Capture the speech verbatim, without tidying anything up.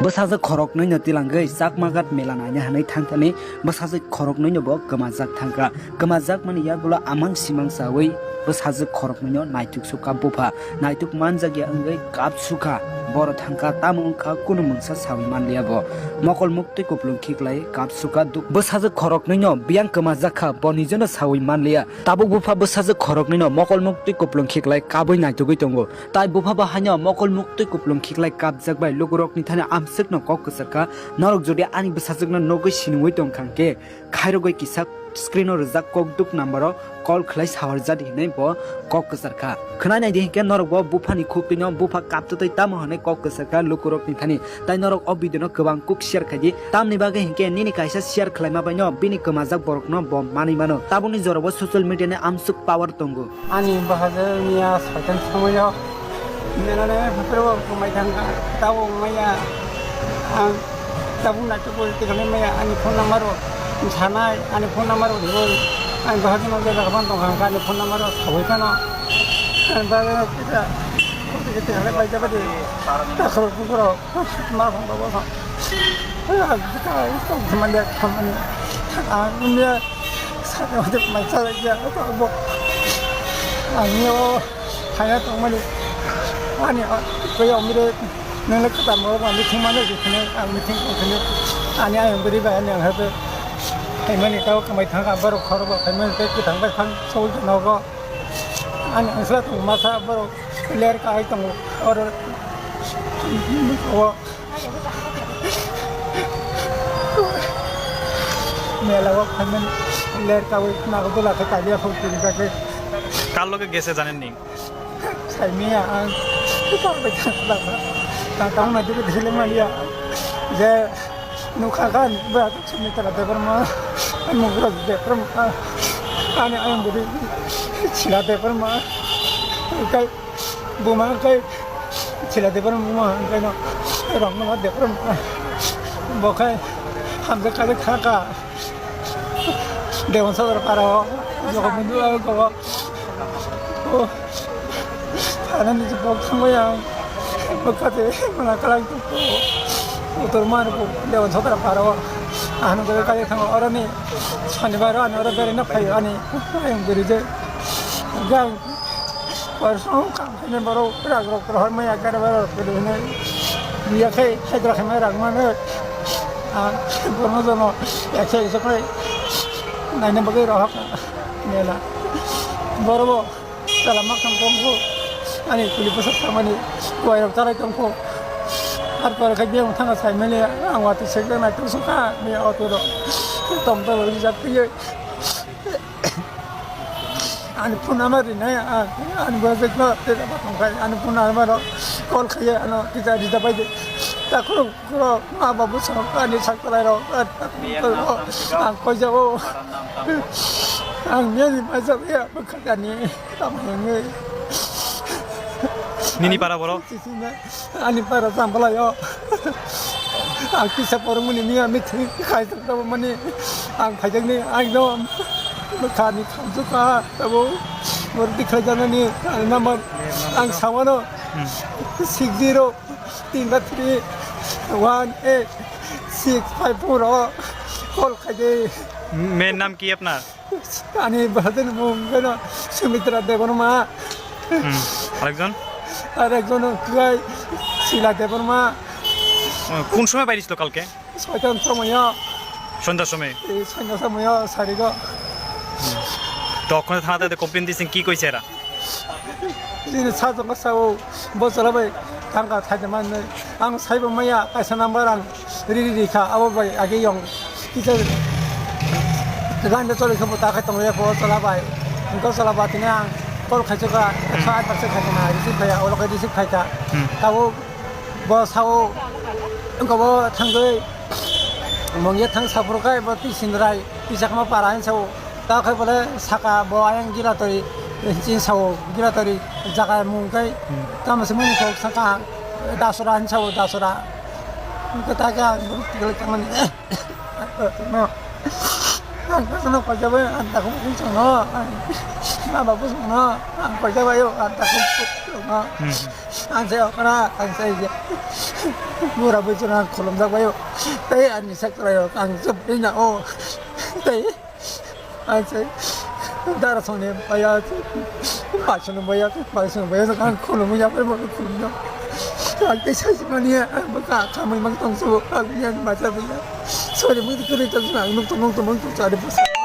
Bwsajwk khoroknwino tilangwi Chakmaghat mela naina hwnwi thangthani bwsajwk khoroknwino bo kwmajak thangkha. Kwmajakmani yagulo amang simang chawi bwsajwk khoroknwino naituk sukha bupha. Naituk manjakya wngwi kap sukha. Boro thangkha, tamo wngkha kunu mungsa sawi manliya bo. Mokol muktwi kuplung khiklai kap sukha duk-, bwsajwk khoroknwino biyang kwmajakha, bo nijono sawi manliya. Tabuk bupha bwsajwk khoroknwino mokol muktwi kuplung khiklai kabwi naitugwi tongo. Tai bupha bo haino mokol muktwi kuplung khiklai kapjak bai lukurokni thani amswkno kok kwcharkha. Norok jodi ani bwsajwkno nugwi siningwi tongkha hwnkhe, khairogwi kisa screen-o rijak kok duk number-o call khlai sawarjadi hinwi bo kok kwcharkha. Khwnai naidi hinkhe norok bo buphani khuknwino bupha kaptwtwi tamo hwnwi kok kwcharkha lukurokni thani. Tai norok o video no kwbang kuk share khaidi. Tamni bagwi hinkhe nini kaisa share khlaima baino bini kwmajak borokno bo manwi mano. Tabukni jorao social media ni amswk power tongo. Ani bahai miya saitan samoyo. Nenane bupre bo kwmai thangkha. Tabuk maya. Ang tabuk naituk bo tikhalai maya. Ani phone number bo sanai. Ani phone number bo ribo. Ani bahai no jaga ban tongkha. Ani phone number bo sabai khano. Ani bahai no kita. Kita halai bai jabadi. Takhro bukro. Ma phone bo. Manya khamani. Ang manya. Saka wajib mai chalai ya. Bo. Ani o. Haya tongmani. Ani o. Kaya umire. Nang le kata mo ma meeting mana di sini. Ang meeting ko sini. Ani ayang beri ba ani ang habe. Kaimani tau kamai thang ka baro khoro ba kaimani kai kitang bai thang sol nogo. Ani ang sala tong masa baro ler ka ai tong oro. O. Mela o kaimani ler ka oi na ko dola ka kalia phone tini ka ke. Kar loge gese janen ni? Saimiya ang. Tang bai tang baba. Tang tang na dulu dile maliya. Je nukha kan bra sumitra Debbarma. Mugra Debbarma. Ani ayang budi sila Debbarma. Kai buma kai sila Debbarma buma kai no. Rongma Debbarma. Bokai hamja kai khaka. Dewan Sodor para o, Jogobondhu aro gobo. O, ano ni bok thangbai ang. Bokate mana kalang tu. Utor mar ko Dewan Sodor para o. Ano gobo kali thang oro ni. Shonibar ano oro beri na phai ani. Ang beri je. Gang. Korsong kam khainai borok rag rok rohor maya gari borok kiri hinui. Biya khai hydra khaimai rang mano. Ah, bono jono ya khai so khai. Naina bagwi rohak mela. Boro bo tala makam tongkho. Ani kuli bwswk tangmani kuwai rok chalai tongkho. Ar pore khai biyang thanga saimani ang watwi sekjak nai tong sukha. Biya auto rok tom tom rijak phiye. Ani phone number rinai, ah, ani bwsajwk no tei rw tongkha, ani phone number o call khaiya, ano kisa rida bai de. Ta khoro khoro ma babu sa ani sak talai rw, ah, ang koi jago, ang miyani ma jago ya, bwkha ani tamo hwnwi. Nini para boro? Ani para Jambalai o. Ang kisa pormani miya mithi khai tabo mani ang phaijakni ang no khani khamjukha tabo murti khaijaknani ang number ang sawano six zero tin ba three one eight six five four o call khaide. Main naam ki apna? Ani brother ni mung keno Sumitra Debbarma. Hmm. Arekjon? Arekjon khe Sila Debbarma. কোন সময় বাইরেছিল কালকে? ছয়টার সময়। সন্ধ্যার সময়? এই সন্ধ্যার সময় সারিগো। তো ওখানে থানাতে তো কমপ্লেন দিয়েছেন, কি কইছে এরা? Ini sajwk sao bo chwla bai tangka thaida manwi. Ang saibo maya kaisa number ang riri rikha, abo bai age yong kisa ganda choli khe bo ta khai tongya bo chwla bai. Bo chwla bai tini ang call khaisukha, Hmm. Ekso aat bar se khaisana receive khaiya, olo khe receive khaikha. Hmm. Tabo bo sao wngkha bo thangwi mungya thang saphuru khai bo twi sinrai twi chakma para hinwi sao. Ta khe bole saka bo ayang gila tori, chin sao gila tori, jaga mung kai, Hmm. Tamo se mung kok saka, dasura hin sao dasura. Ko ta kya, gila tamani. No. Ang ko no ko jabe, ang ta ko pun no. Ma ba pun no. Ang ko jabe yo, ang ta ko no. Hmm. Ang se okra, ang se ya. Bura bui chwng ang khulumjak baio. Tei ani sak kwlaio ang chwpri na o. Tei ang se dara songni baya, basongni baya, basongni baya ang khulumwi ya bai bo khulumjak. Ang tei sai mani ang bwkha khamwi mang tong su ang ni ang bacha baya. Sorry mung kwrwi tong su ang nuk tong nuk tong mung tong sari bwsa.